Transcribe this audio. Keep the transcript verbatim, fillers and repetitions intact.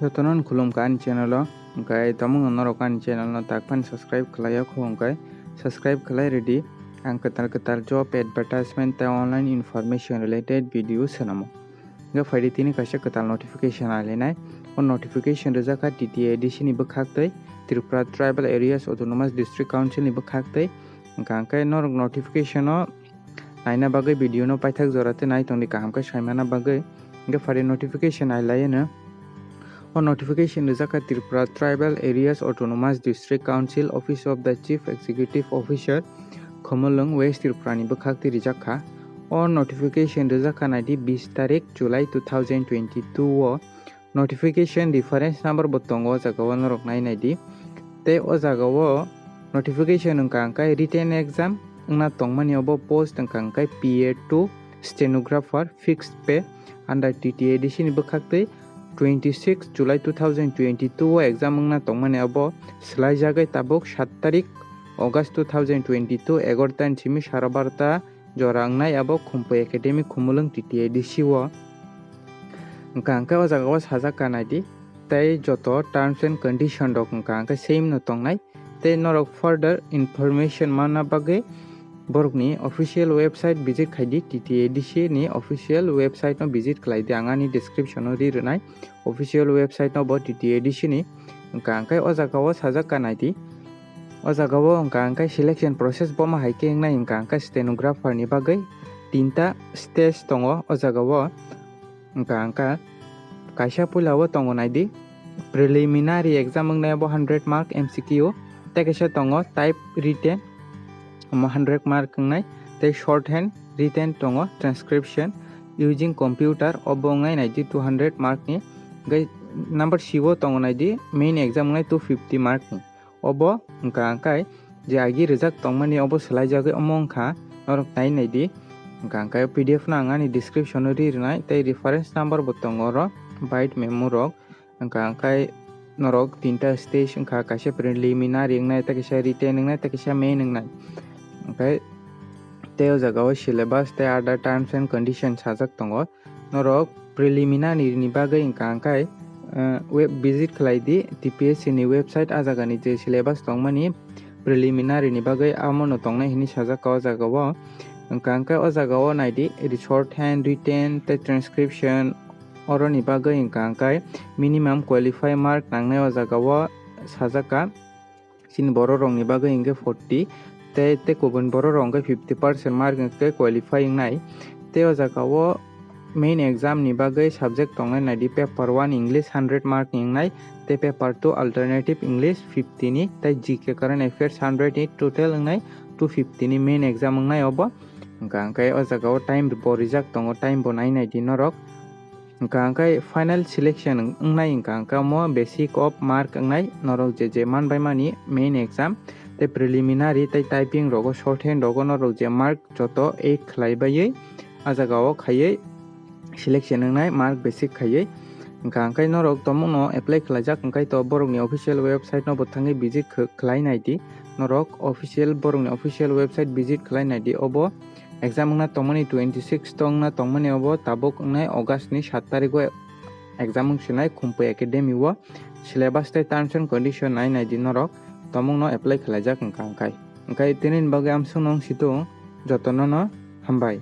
Jotono khulumkha ani channel o, hwnkhe tamungno norok ani channel no takphani subscribe khlai o kho, hwnkhe subscribe khlai rwdi. Ang kwtal kwtal job advertisement tei online information related video swnamo. Hwnkhe phaidi tini kaisa kwtal notification nailainai. O notification rijak kha T T A D C ni bwkhak tei Tripura Tribal Areas Autonomous District Council ni bwkhak tei. Hwnkhe norok notification o naina bagwi video no paithak jora tei nai tongdi kaham khe saimana bagwi. Hwnkhe phaidi notification nailaino. O notification rijak kha Tripura Tribal Areas Autonomous District Council, Office of the Chief Executive Officer, Khumulwng, West Tripura ni bwkhak twi rijak kha. O notification rijak kha naidi bis tarik July two thousand twenty-two o. Notification reference number bo tongo o jaga o, norok nai naidi. Tei o jaga o notification wngkha hwnkhe written exam wngna tongmani, obo post wngkha hwnkhe P A two stenographer fixed pay under T T A D C ni bwkhak twi twenty-six July two thousand twenty-two o exam wngna tongmani, obo swlaijagwi tabuk sat tarik August two thousand twenty-two egarota ni simi sara barota jora wngnai abo Khumpui Academy Khumulwng T T A D C o. Wngkha hwnkhe o jaga o sajak kha naidi, tei joto terms and condition rok wngkha hwnkhe same no tongnai, tei norok further information manna bagwi borokni official website visit khaidi, T T A D C ni official website no visit khlaidi, ang ani description o ri rwnai official website no bo T T A D C ni. Wngkha hwnkhe o jaga o sajak kha naidi. O jaga o wngkha hwnkhe selection process bomo hai khe wngnai, wngkha hwnkhe stenographer ni bagwi tinta stage tongo o jaga o. Wngkha hwnkhe kaisa puila o tongo naidi, preliminary exam wngnai abo hundred mark M C Q, tei kaisa tongo type written, omo hundred mark wngnai, tei short hand written tongo, transcription using computer, obo wngnai naidi two hundred mark ni. Hwnkhe number C o tongo naidi, main exam wngnai two fifty mark ni. Obo wngkha hwnkhe je agi rijak tongmani obo swlaijagwi omo wngkha, norok nai naidi. Wngkha hwnkhe P D F no ang ani description o ri rwnai, tei reference number bo tongo oro, bite memo rok. Wngkha hwnkhe norok tinta stage wngkha, kaisa preliminary wngnai, tei kaisa written wngnai, tei kaisa main wngnai. Hwnkhe tei o jaga o syllabus tei other terms and conditions sajak tongo. Norok preliminary ni bagwi wngkha hwnkhe, eh, web visit khlai di, T P S C ni website, ah jaga ni je syllabus tongmani preliminary ni bagwi amo no tongnai hinwi sajak kha o jaga o. Wngkha hwnkhe o jaga o nai di, short hand written tei transcription, oro ni bagwi wngkha hwnkhe minimum qualify mark nangnai o jaga o sajak kha. Chini borok rok ni bagwi hwnkhe forty, tei, tei kubun borok rok hwnkhe fifty percent mark hwnkhe qualify wngnai. Tei o jaga o main exam ni bagwi subject tongnai naidi, paper one English hundred mark ni wngnai, tei paper two alternative English fifty ni, tei G K current affairs hundred ni, total wngnai two fifty ni main exam wngnai obo. Wngkha hwnkhe o jaga o time bo rijak tongo, time bo nai naidi norok. Wngkha hwnkhe final selection wngnai, wngkha hwnkhe omo basic of mark wngnai norok je je manbaimani main exam tei preliminary tei typing rogo, short hand rogo norok je mark joto eight khlai baiwi ah jaga o khaiwi selection wngnai, mark basic khaiwi. Wngkha hwnkhe norok tomungno apply khlaijak wngkha to borokni official website no bo thangwi visit kh-, khlai naidi. Norok official, borokni official website visit khlai naidi, obo exam wngna tongmani twenty six to wngna tongmani, obo tabuk wngnai August ni sat tarigo exam wng sinai Khumpui Academy o. Syllabus tei terms and condition nai naidi norok, tomungno apply khlaijak wngkha hwnkhe. Hwnkhe tini ni bagwi amsukno wng situng, jotono no hambai.